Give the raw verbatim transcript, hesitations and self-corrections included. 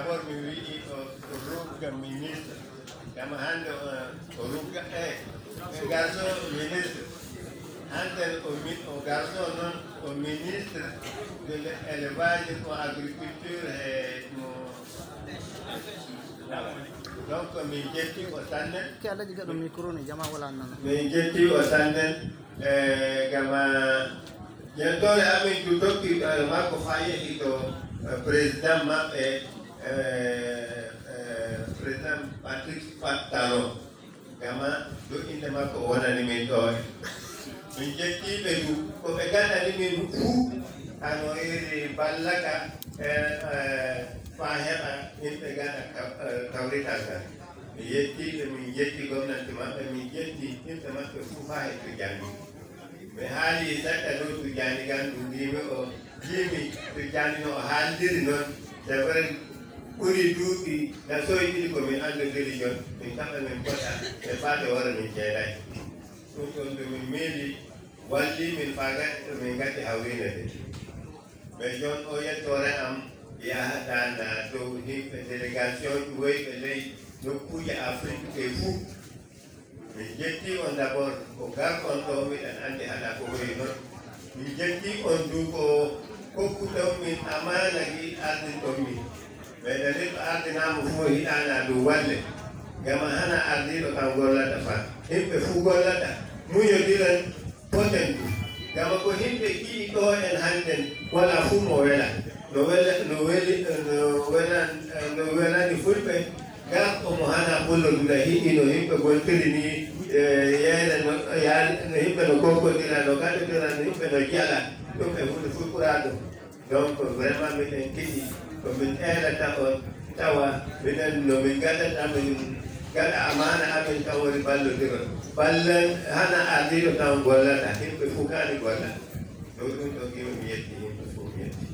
D'abord, mi wi'i o, o rugga ministre. Kama hannde o, o rugga, eh, o garso ministre. Hannde o mi-, o garso noon o ministre de l'élevage ko agriculture e mo. Donc, min jetti o sanne. Ke Alhaji gaɗo micro ni, jama wala nana. Min jetti o sanne, eh, gama Jentore amin du tokki, eh, makko faa yehi to, eh, président maɓɓe, eh, eh, président Patrick Talon. Gama du innde makko o wonani min ɗo. Min jetti ɓe du, ko ɓe ngaɗani min fuu, hano iri ballaka, eh, eh, faa heɓa yimɓe ngaɗa ka-, eh, kawrital ngal. Mi yetti ɓe, min jetti gomnanti maɓɓe, min jetti yimɓe maɓɓe fuu faa he to janngi. Mi haali seɗɗa dow Tijjaani Gandu, mbiimi o, mbiimi Tijjaani no o haaldiri noon. C'est vrai, ɓuri duuɓi na soy ɗiɗi ko min anndondiri jooni, min kamɓe min pota, e faade wara min ceedaay. Ɗum ɗoon nde min miili, walli min faa ngaɗi ɗo min ngaɗi hawriinde nde. Mais jooni o yettoore am yahataa na dow yimɓe délégation ƴuwoyɓe ley nokkuuje Afrik ɗe fuu. Min jetti on d'abord ko garɗon ɗo, miɗen anndi haɗa ko hoyi noon. Min jetti on du ko kokkuɗon min amaana ki ardinɗon min. Mais nde neɗɗo ardinaama fof hiɗaana dow walle. Gama hana ardiiɗo kam gollata fa. Yimɓe fuu gollata. Muñodiren, poten du. Gama ko yimɓe kiɗi ɗo en hannden, wala fuu mo wela. No wela, no weli, no wela, no welani fulɓe. Ngaa omo hana Pullo Dula hiɗi no yimɓe gontiri ni, eh, yeeyna no, yaani no yimɓe no kokkondira, no gaɗodira, no yimɓe no jala, ɗum e huunde fof ɓuraa ɗum. Donc, vraiment, miɗen kiɗi ko min eelata on, tawa minen no min ngaɗata, min ngaɗa amaana amin taw woni ballodiro. Ballen hana ardiiɗo taw gollata, yimɓe fof kaani golla. Ɗum, ɗum ɗo ngiimi mi yetti yimɓe fof, mi yetti.